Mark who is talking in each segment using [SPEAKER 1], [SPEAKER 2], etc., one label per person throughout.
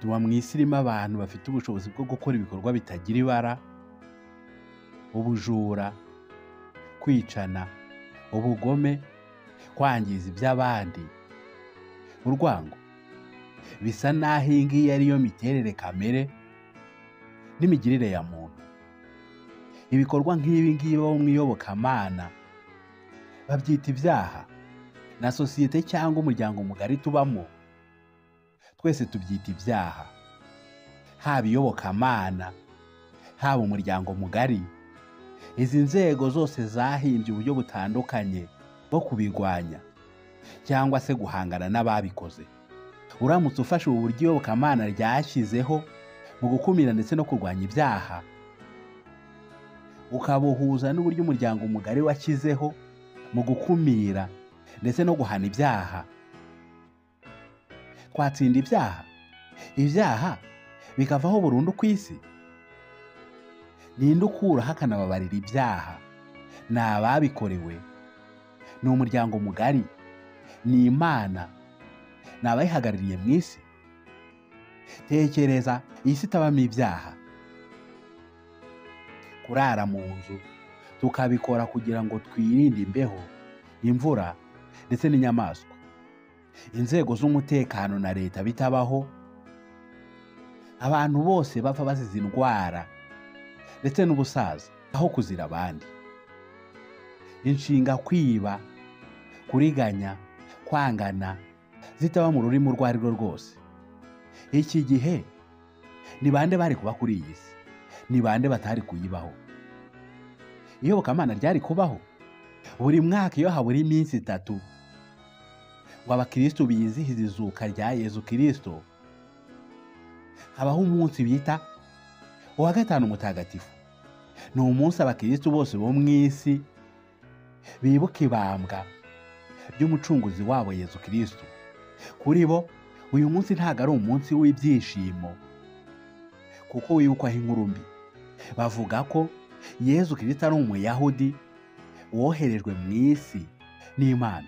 [SPEAKER 1] Tuba mu isi irimo abantu bafite ubushobozi bwo gukora ibikorwa bitagira ibara, ubujura, kwicana, ubugome, kwangiza iby'abandi, urwango. Bisa n'aho iyi ngiyi ariyo miterere kamere n'imigirire ya muntu. Ibikorwa nk'ibi ngibi bo mu iyobokamana babyita ibyaha, na sosiyete cyangwa umuryango mugari tubamo twese tubyita ibyaha. Haba iyobokamana, haba umuryango mugari, izi nzego zose zahimbye uburyo butandukanye bwo kubirwanya cyangwa se guhangana n'ababikoze. Uramutse ufashe ubu buryo iyobokamana ryashyizeho mu gukumira ndetse no kurwanya ibyaha, ukabuhuza n'uburyo umuryango mugari washyizeho mu gukumira ndetse no guhana ibyaha, twatsinda ibyaha, ibyaha bikavaho burundu ku isi. Ninde ukuraho akanababarira ibyaha? Ni ababikorewe, ni umuryango mugari, ni Imana, ni abayihagarariye mu isi. Tekereza iyi si itabamo ibyaha. Kurara mu nzu tukabikora kugira ngo twirinde imbeho, imvura ndetse n'inyamaswa. Inzego z'umutekano na leta bitabaho, abantu bose bapfa bazize indwara ndetse n'ubusaza aho kuzira abandi. Inshinga kwiba, kuriganya, kwangana zitaba mu rurimi urwo ari rwo rwose. Iki gihe ni bande bari kuba kuri iyi si? Ni bande batari kuyibaho? Iyobokamana ryari kubaho? Buri mwaka iyo habura iminsi 3 ngo abakristo bizihize izuka rya Yezu Kristo, habaho umunsi bita uwa gatanu mutagatifu. Ni umunsi abakristo bose bo mu isi bibuka ibambwa ry'umucunguzi wabo Yezu Kristo. Kuri bo uyu munsi ntabwo ari umunsi w'ibyishimo, kuko wibukwaho inkuru mbi. Bavuga ko Yezu Kristo ari umuyahudi woherejwe mu isi n'Imana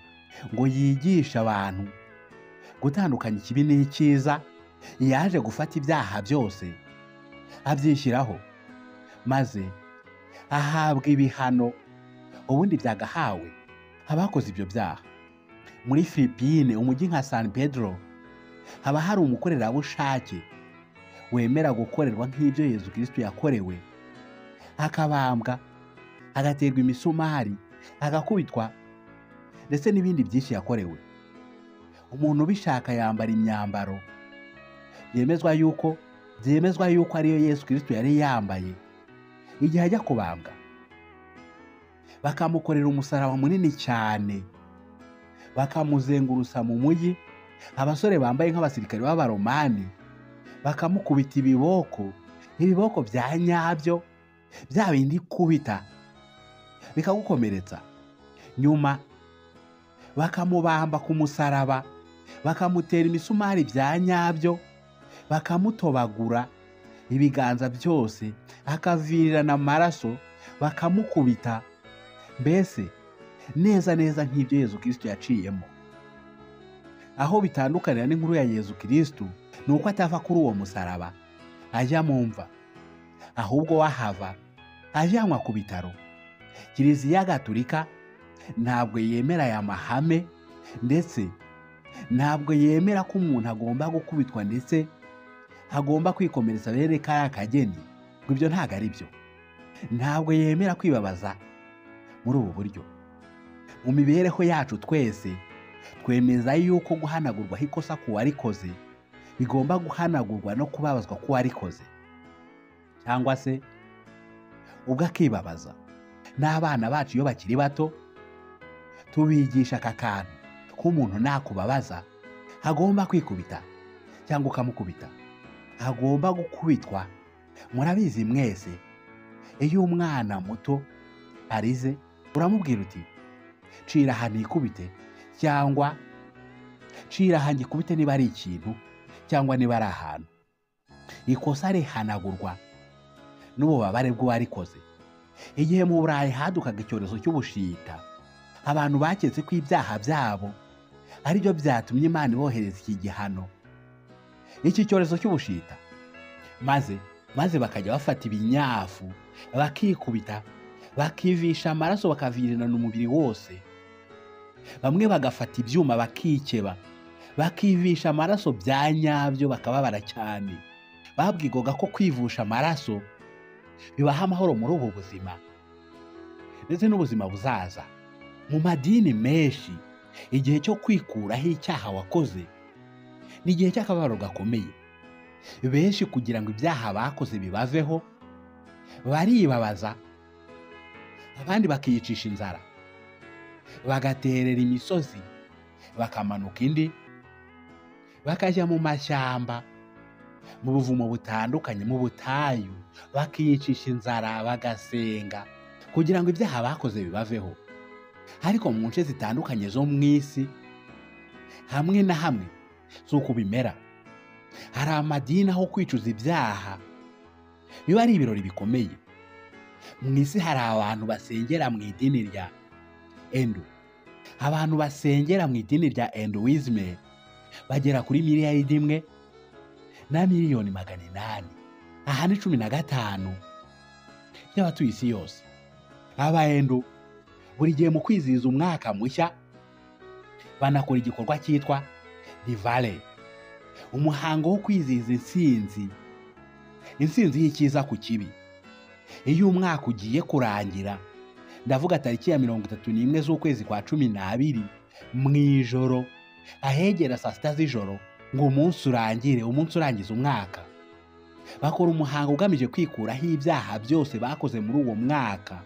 [SPEAKER 1] ngo yigishe abantu gutandukanya ikibi n'icyiza. Yaje gufata ibyaha byose abyishyiraho, maze ahabwa ibihano ubundi byagahawe abakoze ibyo byaha. Muri Filipine, umujyi nka San Pedro, haba hari umukorerabushake wemera gukorerwa nk'ibyo Yezu Kristo yakorewe, akabambwa, agaterwa imisumari, agakubitwa ndetse n'ibindi byinshi yakorewe. Umuntu ubishaka yambara imyambaro byemezwa yuko ariyo Yesu Kristo yari yambaye igihe ajya kubambwa. Bakamukorera umusaraba munini cyane, bakamuzengurusa mu mujyi, abasore bambaye nk'abasirikare b'abaromani bakamukubita ibiboko, ibiboko bya nyabyo, bya bindi kubita bikagukomeretsa. Nyuma bakamubamba ku musaraba, bakamutera imisumari bya nyabyo, bakamutobagura ibiganza byose, akavirirana amaraso, bakamukubita, mbese neza neza nk'ibyo Yezu Kristo yaciyemo. Aho bitandukanira n'inkuru ya Yezu Kristo ni uko atava kuri uwo musaraba ajya mu mva, ahubwo wahava ajyanwa ku bitaro. Kiliziya Gatolika ntabwo yemera aya mahame, ndetse ntabwo yemera ko umuntu agomba gukubitwa ndetse agomba kwikomeretsa bene kariya kageni, ngo ibyo ntabwo ari byo. Ntabwo yemera kwibabaza muri ubu buryo. Mu mibereho yacu twese twemeza yuko guhanagurwaho ikosa ku warikoze bigomba guhanagurwa no kubabazwa ku warikoze, cyangwa se ubwo akibabaza. N'abana bacu iyo bakiri bato tubigisha aka kantu ko umuntu nakubabaza agomba kwikubita cyangwa ukamukubita, agomba gukubitwa. Murabizi mwese, iyo umwana muto arize uramubwira uti cira aha nikubite, cyangwa cira aha ngikubite niba ari ikintu cyangwa niba ari ahantu. Ikosa rihanagurwa n'ububabare bw'uwarikoze. Igihe mu Burayi hadukaga icyorezo cy'ubushita, abantu baketse ko ibyaha byabo aribyo byatumye Imana ibohereza iki gihano. Iki cyorezo cy'ubushita, maze bakajya bafata ibinyafu bakikubita, bakivisha amaraso, bakavirirana umubiri wose. Bamwe bagafata ibyuma bakikeba, bakivisha amaraso bya nyabyo, bakababara cyane. Babwirwaga ko kwivusha amaraso bibaha amahoro muri ubu buzima ndetse n'ubuzima buzaza. Mu madini menshi, igihe cyo kwikuraho icyaha wakoze ni igihe cy'akababaro gakomeye. Benshi kugira ngo ibyaha bakoze bibaveho baribabaza, abandi bakiyicisha inzara, bagaterera imisozi, bakamanuka indi, bakajya mu mashyamba, mu buvumo butandukanye, mu butayu, bakiyicisha inzara, bagasenga kugira ngo ibyaha bakoze bibaveho. Ariko mu nce zitandukanye zo mu isi, hamwe na hamwe si uko bimera. Hari amadini aho kwicuza ibyaha biba ari ibirori bikomeye. Mu isi hari abantu basengera mu idini rya Hindu. Abantu basengera mu idini rya Hinduism bagera kuri 1,800,000,000. Aha ni 15 by'abatuye isi yose. Abahindu buri gihe mu kwizihiza umwaka mushya banakora igikorwa cyitwa Diwali, umuhango wo kwizihiza intsinzi y'icyiza ku kibi. Iyo umwaka ugiye kurangira, ndavuga tariki ya 31 z'ukwezi kwa 12 mu ijoro, ahegera saa 6 z'ijoro, ngo umunsi urangire, umunsi urangiza umwaka, bakora umuhango ugamije kwikuraho ibyaha byose bakoze muri uwo mwaka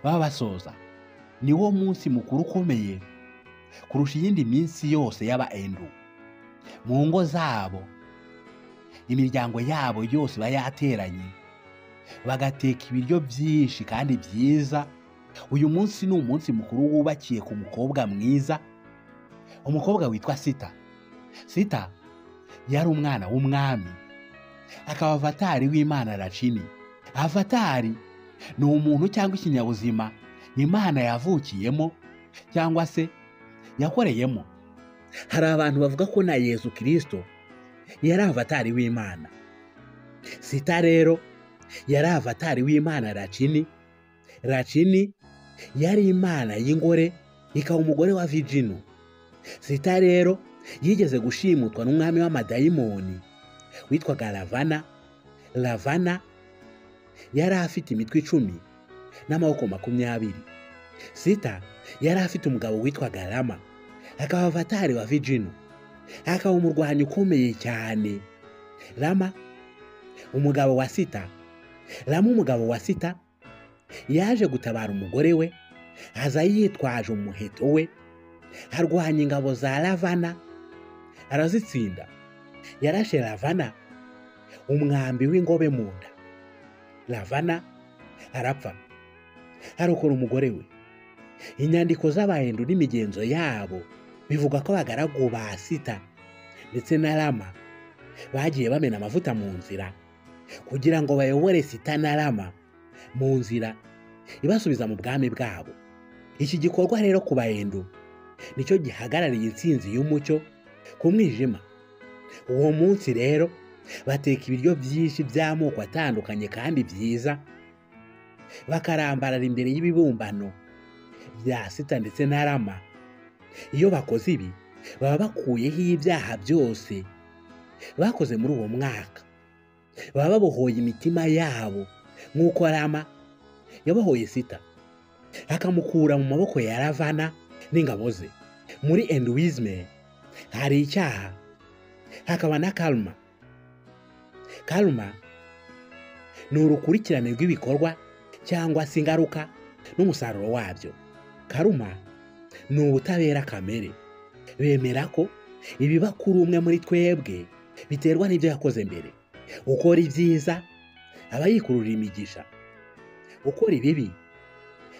[SPEAKER 1] baba basoza. Niwo munsi mukuru ukomeye kurusha iyindi minsi yose y'Abahindu. Mu ngo zabo, imiryango yabo yose iba yateranye, bagateka ibiryo byinshi kandi byiza. Uyu munsi ni umunsi mukuru wubakiye ku mukobwa mwiza, umukobwa witwa Sita. Sita yari umwana w'umwami, akaba avatari w'Imana Lakshmi. Avatari ni umuntu cyangwa ikinyabuzima Imana yavukiyemo cyangwa se yakoreyemo. Hari abantu bavuga ko na Yezu Kristo yari avatari w'Imana. Sita rero yari avatari w'Imana Lakshmi. Lakshmi yari Imana y'ingore, ikaba umugore wa Vijinu. Sita rero yigeze gushimutwa n'umwami w'amadayimoni witwaga Ravana. Ravana yari afite imitwe 10 n'amaboko 20. Sita yari afite umugabo witwaga Rama, akaba avatari wa Vijinu, akaba umurwanyi ukomeye cyane. Rama umugabo wa Sita, Rama umugabo wa Sita yaje gutabara umugore we, aza yitwaje umuheto we, arwanya ingabo za Ravana arazitsinda. Yarashe Ravana umwambi w'ingobe mu nda. Ravana arapfa, arokora umugore we. Inyandiko z'Abahindu n'imigenzo yabo bivuga ko abagaragu ba Sita ndetse na Rama bagiye bamena amavuta mu nzira kugira ngo bayobore Sita na Rama mu nzira ibasubiza mu bwami bwabo. Iki gikorwa rero ku Bahindu nicyo gihagarariye intsinzi y'umucyo ku mwijima. Uwo munsi rero bateka ibiryo byinshi by'amoko atandukanye kandi byiza, bakarambarara imbere y'ibibumbano bya Sita ndetse na Rama. Iyo bakoze ibi baba bakuyeho ibyaha byose bakoze muri uwo mwaka, baba babohoye imitima yabo nk'uko Rama yabohoye Sita akamukura mu maboko ya Ravana n'ingabo ze. Muri Hinduism hari icyaha, hakaba na karma. Karma ni urukurikirane rw'ibikorwa cyangwa se ingaruka n'umusaruro wabyo. Karma ni ubutabera kamere. Bemera ko ibiba kuri umwe muri twebwe biterwa n'ibyo yakoze mbere. Ukora ibyiza aba yikururira imigisha, ukora ibibi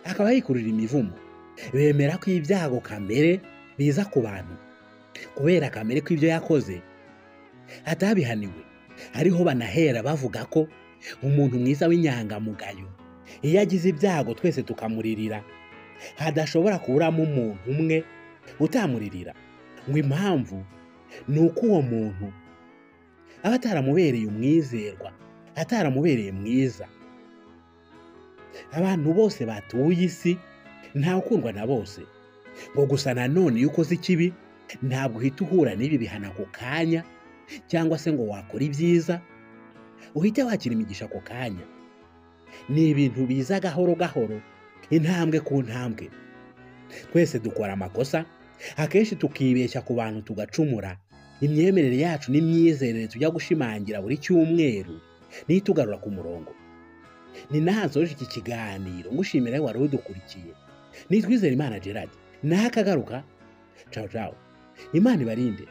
[SPEAKER 1] akaba yikururira imivumo. Bemera ko ibyago kamere biza ku bantu kubera kamere ko ibyo yakoze atabihaniwe. Ariho banahera bavuga ko umuntu mwiza w'inyangamugayo iyo agize ibyago twese tukamuririra, hadashobora kuburamo umuntu umwe utamuririra. Ngo impamvu ni uko uwo muntu Aba ataramubereye umwizerwa, ataramubereye mwiza. Abantu bose batuye isi ntawe ukundwa na bose. Ngo gusa nanone iyo ukoze ikibi ntabwo uhita uhura n'ibi bihano ako kanya, cyangwa se ngo wakora ibyiza uhite wakira imigisha ako kanya. Ni ibintu biza gahoro gahoro, intambwe ku ntambwe. Twese dukora amakosa, akenshi tukibeshya ku bantu tugacumura. Imyemerere yacu n'imyizerere tujya gushimangira buri cyumweru niyo itugarura ku murongo. Ni naha nsoje iki kiganiro ngushimira wari udukurikiye. Nitwizere Imana Gerard, nakagaruka. Ciao ciao. Imana ibarinde.